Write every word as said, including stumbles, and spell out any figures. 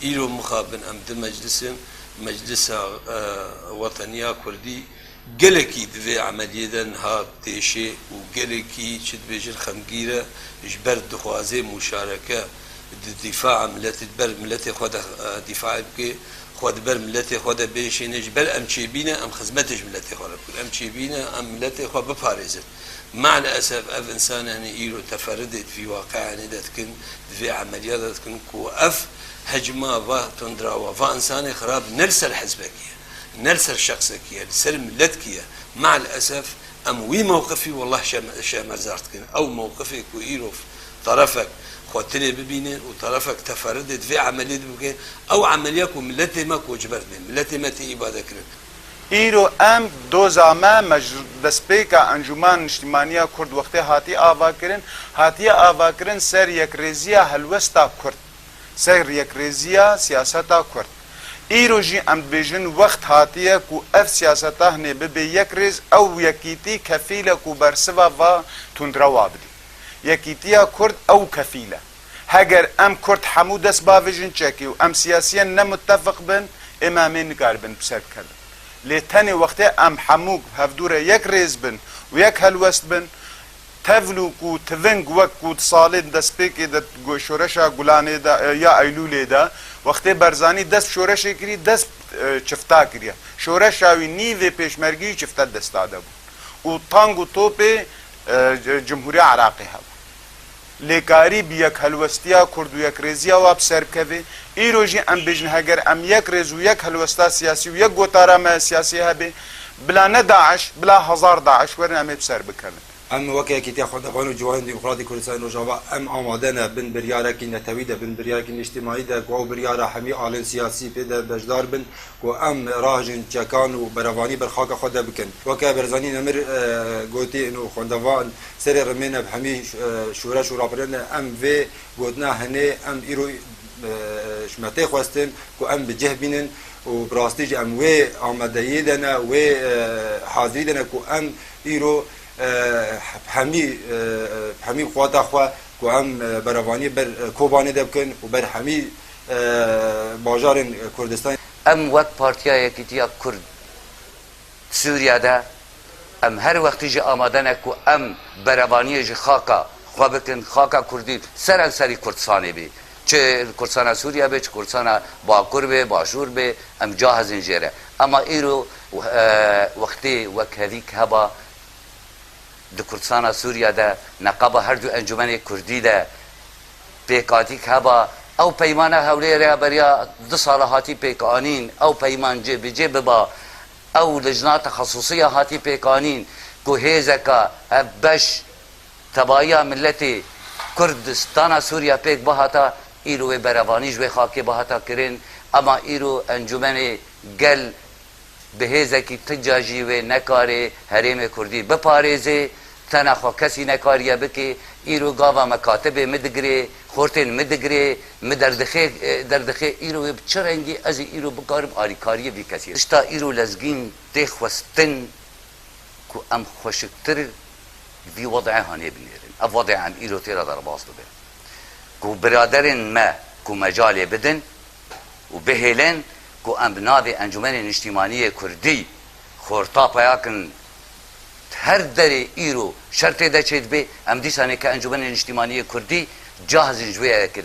Îro mixabin em di meclis in, Meclisa, e, Weteniya Kurdî gelekî di vê emeliyê de niha têşê û gelekî, çi dibêjin, xemgîr e, ji ber dixwaze muşareke di dîfaa miletê, di ber miletê xwe de, e, dîfaê bike, xwe di ber miletê xwe de bêşêne, ji ber em çêbîne, em xizmetê ji miletê xwe re bikin, em çêbîne, em miletê xwe biparêzin. Me'lesef ev însan, yanî, îro teferridê di vî waqianê de dikin, di vê emeliya de dikin ku ev hecma va tundrawa, va însanê xirab ne li ser hizbekî ye, ne li ser şexsekî ye, li ser miletkî ye. Me'lesef em wî mewqifî wellah şem-, şermezar dikin. Ew mewqifê ku îro terefek xwe tinê bibîne û terefek teferridê di vê emeliyê de bike, ew emeliya ku miletê me koçber dibe, miletê me tê îbadekirin. Îro em doza me, me ji destpêka Encûmena Niştîmaniya Kurd wextê hatî avakirin, hatiye avakirin ser yekrêziya helwesta Kurd, ser yekrêziya siyaseta Kurd. Îro jî em dibêjin wext hatiye ku ev siyaseta hinê bibe yekrêz, ew yekîtî kefîl e ku bersiva va tundrewa bidî. Yekîtiya Kurd ew kefîl e. Heger em Kurd hemû dest bavêjin çekê û em siyasiyen ne muttefiq bin, ê me em ê nikaribin bi ser bikevin. Lê tenê wextê em hemû hevdû re yek rêz bin û yek helwest bin, tevlû ku tiving wek ku di salên destpêkê de go-, şoreşa Gulanê de, e, ya Eylûlê de, wextê Barzanî dest şoreşê kirî, dest, e, çifta kiriye. Şoreşa wî nîvê pêşmergî wî çifte desta de bû. Û tang û topê, e, c-, Cumhuriya Iraqê hebû. Lê karî bi yek helwestiya Kurd û yekrêziya wa bi ser bikeve. Îro jî em bêjin, heger em yek rêz û yek helwesta siyasî û yek gotara me siyasî hebe, bila ne DAIŞ, bila hezar DAIŞ werin em ê bi ser bikevin. Em weke Yekîtiya Xwendevan û Ciwanên Demokratîk Kurdistanê Rojava, em amade ne bin biryarekî netewî de, bin biryarekî niştimanî de, ku ew biryara hemî alên siyasî pê de beşdar bin, ku em rahêjin çekan û berevanî ber xaka xwe de bikin. Weke Barzanî Nemir, e, gotî, û xwendevan serê rimê ne bi hemî, e, şoreş û rapirin ne. Em vê gotina hinê em îro, e, ji me tê xwestin ku em bi cih bînin û bi rastî jî em wê amadeyiyê de ne, wê, e, hazirî de ne ku em îro, e, hemî, e, hemî quweta xwe ku em, e, berevaniyê ber, e, Kobanê de bikin û ber hemî, e, bajarên Kurdistanê. Em wek Partiya Yekîtiya Kurd Sûriye de em her wextî jî amade ne ku em berevaniyê ji xaka xwe bikin, xaka Kurdî serenserî Kurdistanê bî. Çi Kurdistana Sûriye bê, çi Kurdistana Bakur bê, Başûr bê, em cahizin jê re. Ema îro, e, wextê wekhevîk heba di Kurdistana Sûriye de, neqaba her du encûmenê Kurdî de pêkhatîk heba, ew peymana Hewlêrê ya beriya du sala hatî pêkanîn, ew peyman cê bi cê biba, ew lijna texesusiya hatî pêkanîn ku hêzeka hevbeş tebayiya miletê Kurdistana Sûriye pêk bihata, îro wê berevanî ji wê xakê bihata kirin, ema îro encûmenê gel bi hêzekî tinca jî wê nekarê herêmê Kurdî biparêzê, tena xwe kesî nekariye bike, îro gava mekatibê min digirê, xortên min digirê, min derdixê, e, derdixê, îro wê bi çi rengî ez ê îro bikarim alîkariyê vî kesî? Tişta îro lezgîn tê xwestin ku em xweşiktir vî wedê hanê binêrin. Ev wedê em îro tê re derbas bibe. Ku biraderên me ku mecalê bidin û bihêlin ku em bi navê Encûmenê Niştîmanî yê Kurdî xorta peya kin her derê îro şer tê de çêdibe, em dîsanê ke Encûmenê Niştîmanî yê Kurdî cahizin ji wê ye kirin.